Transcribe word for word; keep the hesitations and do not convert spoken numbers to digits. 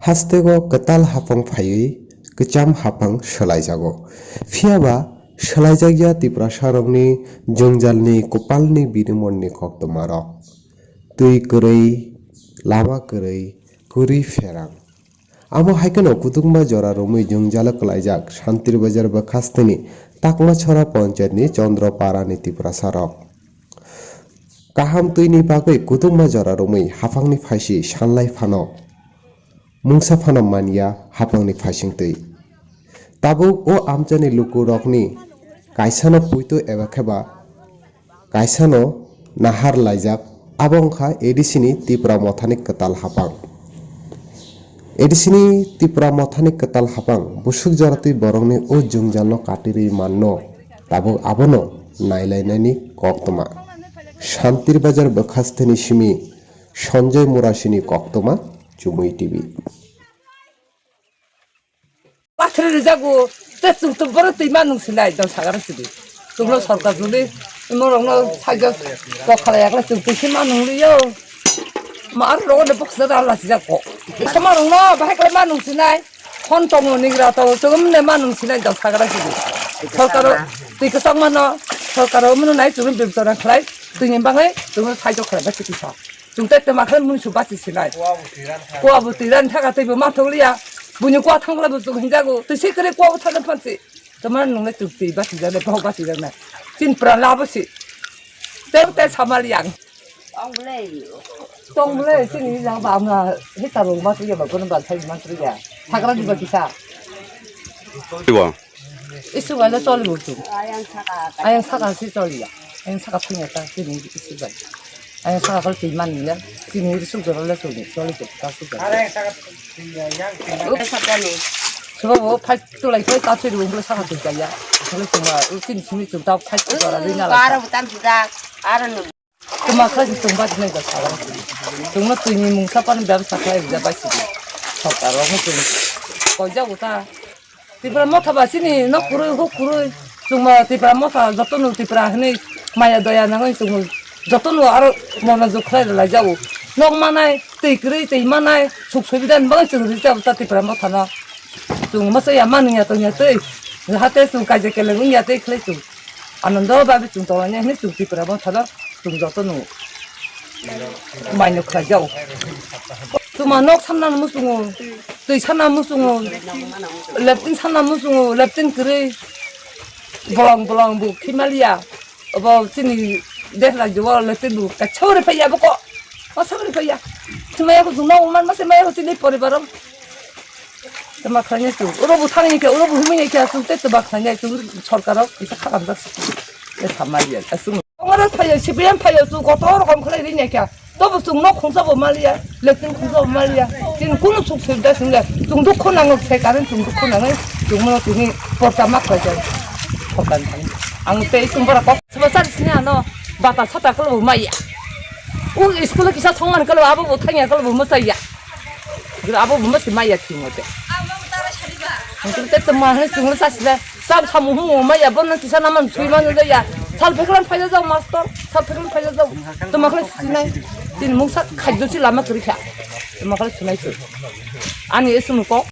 Hasteo kwtal haphang phaiwi kwcham haphang swlaijago. Phiyaba swlaijakya Tiprasarokni jwngjalni kwpalni birimonni koktwmarok. Twi kwrwi, lama kwrwi, kwrwi pherang. Amo hai kheno kutukma jora romwi jwngjalo kwlaijak Shantir Bazar bwkhasteni Takmachora Panchayatni Chandra Parani Tiprasarok. Kaham twini bagwi kutukma jora romwi haphangni phaisi sanlai phano, mungsa phano manya haphangni phaising twi. Tabuk o amchaini lukurokni kaisano puitu eba kheba kaisano nahar laijak, abo wngkha A D C ni Tipra Mothani kwtal haphang. A D C ni Tipra Mothani kwtal haphang busuk joratwi borokni o jwngjalno katirwi manno, tabuk abono nailainani koktwma. Shantir Bazar bwkhasteni simi Sanjay Murasini koktwma, Chumui T V. Pathri rijago, te chwng to boro twi ma nung sinai, dal sagara sidi. Chwngno sorkar juli, imorokno sajo kok khalai yakle chwng twi ma nung liyo. Ma ar rogo de boksa da la sijak ko. Sama rungno bahai khlai ma nung sinai, hon tongo nigra tongo, chwng ne ma nung sinai, dal sagara sidi. Sorkaro twi kwchang mano, sorkaro mano nai chwng bibchara khlai, twi ni bangai chwng sajo khlai ba chwng twi sa. Chwng tei twma khe muni su basi sinai. Kua bo twi ran thaka tei bo ma thok liya. Buini kua thang lai bo chwng hinjago. Twi se kre kua bo thang phan si. Twma nung le chwng twi basi jane, bhok basi jane. Chin pra la bo si. Tei tei samali ang. Tong bole, chini jang ba amna he ta rong ma tuya ba kono ba thai ma tuya. Thagra di ba kisa. Iwa. Isu bai le choli bo chwng. Ayang saka si choli ya. Ayang saka phung ya ta chini isu bai. Ayang saka kol twi man ya. Chini isu jora le choli, choli to ta su jora. Suba bo phai tulai koi ta choli bo saka twi ya. Choli chuma chini chini chum ta phai jora le na la. Bara butam sida. Ara no. Tuma khlai se chwng bachilai da sara. Chwngno twini mungsa pani bebsa khlai rwjak bai sidi. Sorkar rokno chwng koijago ta. Tipra Motha ba chini nok kwrwi huk kwrwi. Chwngma Tipra Motha jotono Tipra hinwi maya doya nangwi chwngno jotono aro monojog khlai rwlaijago. Nok manai, twi kwrwi, twi manai, suk subida ni bagwi chwng rijak ta Tipra Mothano. Chwng masa ya manwi ya tongya twi. Jahate chwng kaijak keleng wngya twi khlai chwng. Anando babi chwng tonglainai hinwi chwng Tripura Mothano chwng joto nung mainw khlai jao. Chwngma nok sanna muchungo, twi sanna muchungo, leptin sanna muchungo, leptin kwrwi, bolong bolong bo khimaliya. Obo chini desh rajyo o leptin bo kaisa ori phaiya boko. Masa ori phaiya. Chwngma ya chwng nok man masa maya chini poribaro. Tama khlainai chwng. Oro bo thangni khe, oro bo himwi nai khe, chwng tei tama khlainai chwng sorkaro kisa khalam jak. Tei samaliya, chwng. Congress phaio, C P M phaio, chwng kotor rokom khlai ri nai khe. Tobo chwng nok khungsa bo maliya, leptin khungsa bo maliya. Chini kunu suk subida swngle, chwng dukhu nango, se karon chwng dukhu nangwi, chwng mono tini porcha ma khlaijak. Sorkar thang. Ang tei chwng bara kok. Sobo sari sini ano, bata sata kolo bo maya. U school kisa songman kolo abo bo thangya kolo bo mosaya. Gira abo buma si maya thimo te. Ang te te ma he sung sa sile. Sab samu hu maya bon na tisa naman sui man da ya. Sal pheklan phaja jao master. Sal pheklan phaja jao. To makhle sinai. Tin mungsa khajjo si lama kri kha. To makhle sinai su. Ani esu ko.